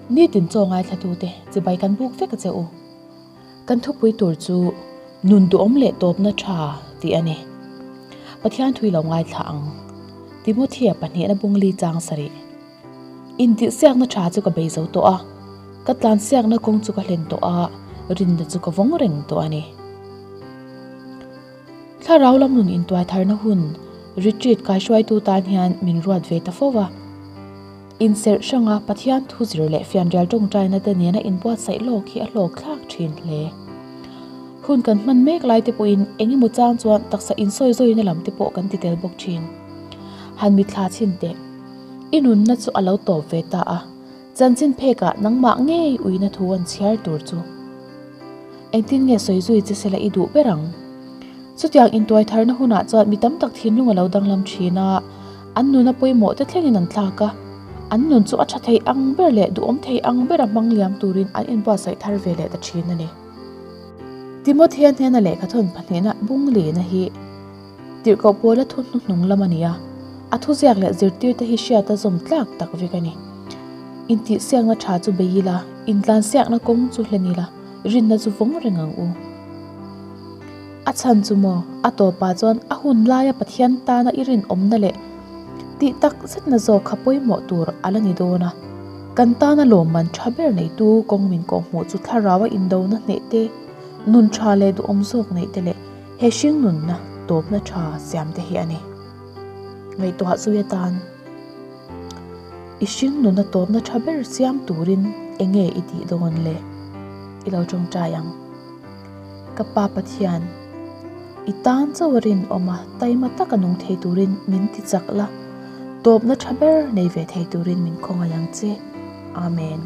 Nitin chaw ngaithlatute chibai kan buk vek a che u. Kan thupui tur chu nun duhawm leh tawpna tha tih a ni. Pathian thui lo ngaithla ang. Timothea pahnihna bungli chang sarih. Intihsiakna tha chu ka bei zo tawh a, ka tlansiakna kawng chu ka hlen tawh a, rinna chu ka vawng reng tawh a ni. Thlarau lam nun intuaitharna hun retreat kaihruaitu tan hian min ruat ve ta fo va. Inserh hranga Pathian thu zir leh fianrial tawngtaina te nena inbuatsaih lawk hi a hlawk thlak thin hle. Hun kan hman mek lai te pawhin eng emaw chang chuan taksa insawi zawina lam te pawh kan ti tel bawk thin. Han mitthla chhin teh. I nunna chu a lo tawp ve ta a, chanchin phekah nangmah ngei uina thu an chhiar tur chu. Engtin nge sawi zui che sela i duh ber ang? Chutiang intuai tharna hunah chuan mi tam tak thinlung a lo danglam thin a, an nuna pawimawh te thlengin an thlak a, an nun chu a tha thei ang ber leh duhawm thei ang bera hmang liam turin an inbuatsaih thar ve leh ta thin a ni. Timothea hnena lehkhathawn pahnihna bung lina hi Tirhkoh Paula thu hnuhnung lam a ni a, a thuziak leh zirtirte hi hriat a zawm tlak tak vek a ni. Intihsiakna tha chu bei ila, intlansiakna kawng chu hlen ila, rinna chu vawng reng ang u. A chhan chu maw, a tawpah chuan a hun laia Pathian tana i rinawmna leh tih tak zetna zawk kha pawimawh tur a la ni dawn a. Kan tana lawmman tha ber neitu kawng min kawhhmuh chu thlaraua indona hneh te, nun tha leh duhawm zawk neih te leh he hring nunna tawpna tha siam te hi a ni. Ngaihtuah zui atan i hring nunna tawpna tha ber siam turin eng nge i tih dawn le? I lo tawngtai ang. Ka Pa Pathian, i tan chauh a rinawm a, taima taka nung thei turin min ti chak la, tawpna tha ber nei ve thei turin min khawngaih ang che. Amen.